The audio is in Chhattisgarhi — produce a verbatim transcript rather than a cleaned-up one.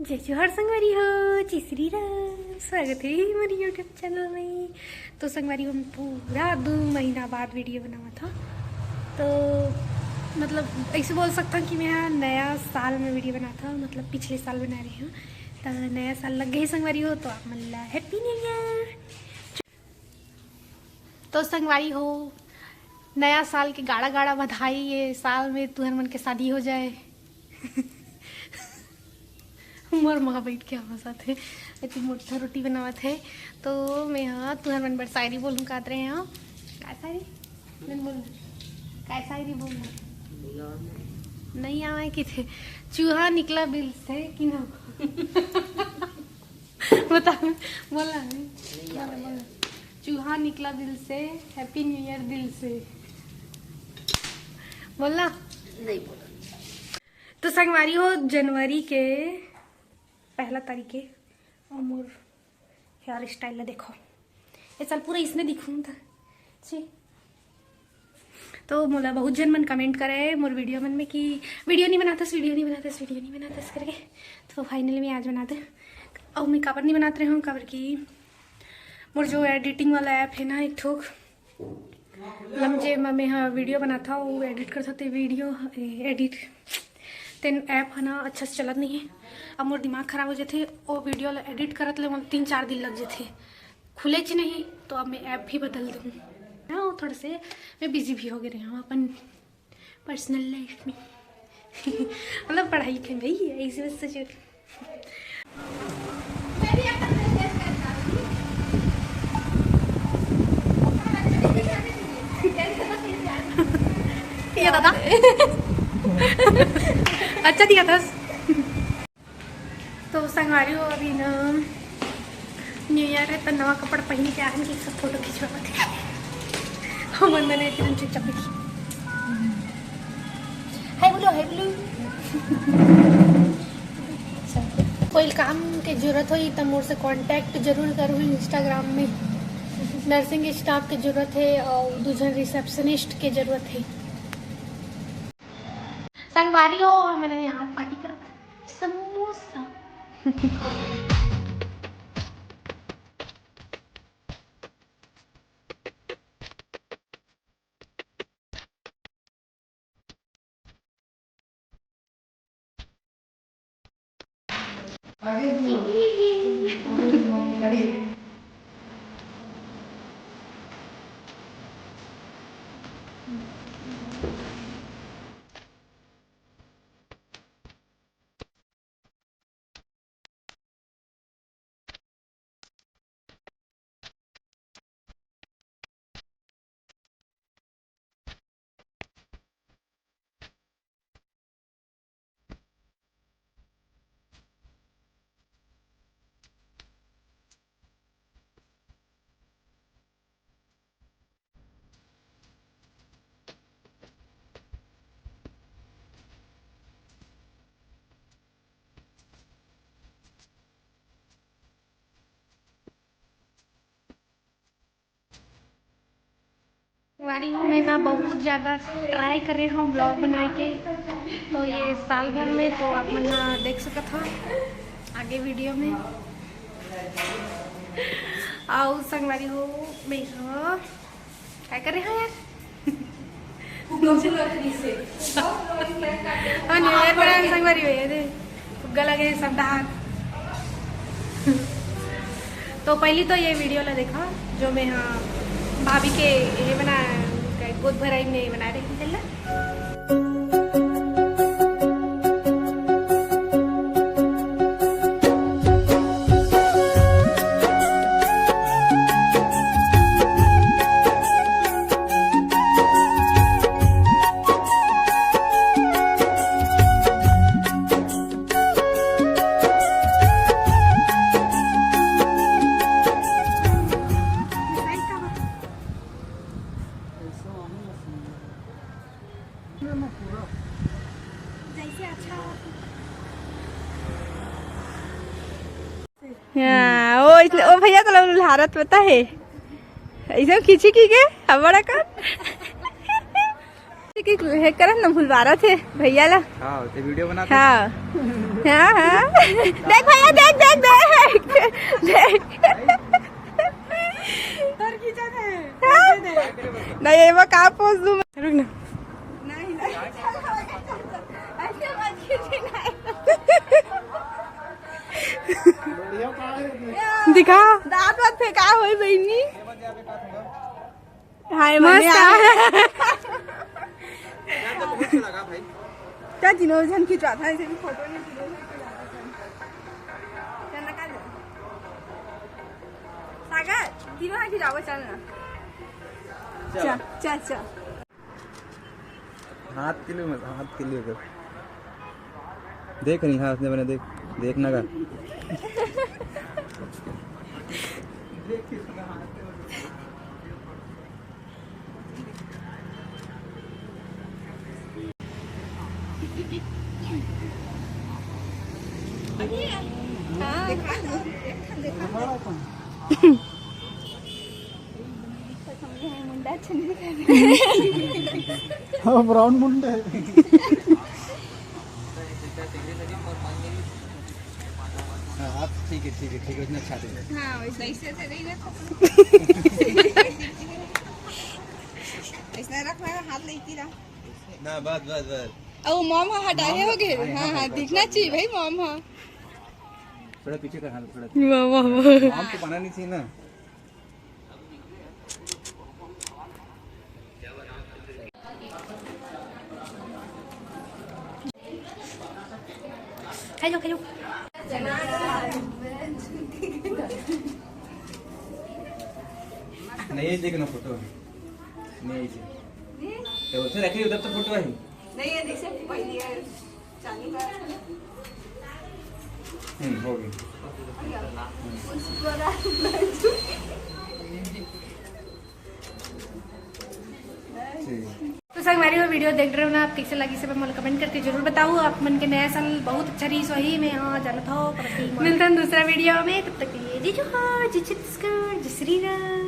जय जोहार संगवारी हो, जय श्री राम। स्वागत हे मोर YouTube चैनल में। तो संगवारी हो, हम पूरा दू महीना बाद वीडियो बनावत हव। तो मतलब ऐसे बोल सकत हव कि मैं हा नया साल में वीडियो बनात हव, मतलब पिछले साल बनाए रहे हव। तो नया साल लग गे संगवारी हो, तो आप मन ला Happy New Year। तो संगवारी हो, नया साल के गाड़ा गाड़ा बधाई, ये साल में तुहर मन के शादी हो जाए। मोर माँ बैठ के हंसत हे, अति मोटा रोटी बनावत हे। तो मैं हा तुहर मन बर शायरी बोलूँ काहत रहे हव। काय शायरी? मैं बोल, काय शायरी बोल? नहीं आवे कि थे। चूहा निकला बिल से कि ना? बता, बोला नहीं। बोला, बोला। चूहा निकला बिल से, Happy New Year दिल से। बोलना। नहीं बोला। तो संगवारी हो, जनवरी के पहला तारीख के, अउ मोर हेयर स्टाइल ला देखो, ये साल पूरा इसने दिखूँ था। छी। तो मोला बहुत जन मन कमेंट करे मोर वीडियो मन में कि वीडियो नहीं बनातस, वीडियो नहीं बनातस, वीडियो नहीं बनातस करके। तो फाइनली मैं आज बनात हव। अउ मैं काबर नहीं बनात रहे हव, काबर कि मोर जो एडिटिंग वाला ऐप हे ना एक ठोक, मतलब जेमा मैं हा वीडियो बनात हव, वो एडिट करत हव, ते वीडियो, ए, एडिट, तेन ऐप ह ना अच्छा से चलत नहीं हे। अब मोर दिमाग खराब हो जाथे, वो वीडियो ला एडिट करत ले मोला तीन चार दिन लग जाथे, खुलेच नहीं। तो अब मैं ऐप भी बदल दूँ ना, वो थोड़ा से मैं बिजी भी हो गे रहे हव अपन पर्सनल लाइफ में। मतलब पढ़ाई लिखाई में ही है, इसी वजह से जो ये दादा। अच्छा दिखत हस। तो संगवारी हो, अभी ना न्यू ईयर हे, तो नवा कपड़ा पहिन के आए हन कि सब फोटो खिंचवावत हे। हमन मने इतना चुपचाप बैठी। हाय बोलो, हाय बोलो। अच्छा, कोई काम के जरूरत होही त मोर से कॉन्टैक्ट जरूर करू Instagram में। नर्सिंग स्टाफ के जरूरत हे अउ दू झन रिसेप्शनिस्ट के जरूरत हे। संगवारी हो, हमन यहाँ पार्टी करत हन। समोसा। वारी में ना बहुत ज्यादा ट्राई करे हूँ ब्लॉग बनाए के, तो ये साल भर में तो आप मन ह देख सकत हो आगे वीडियो में। आओ संगवारी हो, मैं ह काय करे हो यार? हाँ, न्यू ईयर पर हम संगवारी हो, ये दे फुग्गा लगे सब डहार। तो पहली तो ये वीडियो ला देखा, जो मैं, हाँ, भाभी के ये बना, गोद भराई में बना रही थी, चल ना। हाँ, ओ इसने, ओ भैया तो लौल हारत पता है, ऐसे खींची की के हमारा कर। कि हे करत न भुलवारत हे भैया ला। हाँ, ते वीडियो बनाते। हाँ। हाँ, हाँ। देख भैया, देख, देख, देख, देख। तोर खींचत हे। हाँ। नहीं, ये वो का पोज दूँ मैं? रुक ना। नहीं, नहीं। ऐसे मत खींचे, नहीं। दिखा। दांत मत फेंका होई बहिनी। हाय, मस्त मजा आ। क्या तीनों जन खिंचवा था, ऐसे भी फोटो नहीं खींचे। चल ना, कर दे। सागर, तीनों हाथ खिंचाओ, चल ना। चल, चल, चल। हाथ के लिए मत, हाथ के लिए कर। देख रही, हाँ, उसने मैंने देख, देखना का। हाँ, ब्राउन मुंडा है। हाँ, आप ठीक है, ठीक है, ठीक है, उतना अच्छा है। हाँ, वैसे ऐसे ऐसे नहीं रखो। ऐसा रखना है, हाथ लेके रख। ना, बस, बस, बस। अब वो मॉम हटाए हो गए। हाँ, हाँ, हाँ, हाँ, हाँ, दिखना चाहिए भाई मॉम, हाँ। थोड़ा पीछे कर, हाँ, थोड़ा। वाह, वाह, वाह। मॉम तो बना नहीं चाहिए ना। Hello, hello. नहीं, ये देखना फोटो। नहीं, ऐसे। तो उधर रखिए, उधर तो फोटो है। नहीं, ये नहीं, सिर्फ वही है। चालू कर। हम्म, हो गई। ठीक। तो संगवारी, वो वीडियो देख रहे हो ना, आप कैसे लगी, सब मन कमेंट करके जरूर बताओ। आप मन के नया साल बहुत अच्छा रही, सही में। हाँ, जानत हो, मिलता है दूसरा वीडियो में, तब तक के लिए जय जोहार, जय छत्तीसगढ़, जय श्री राम।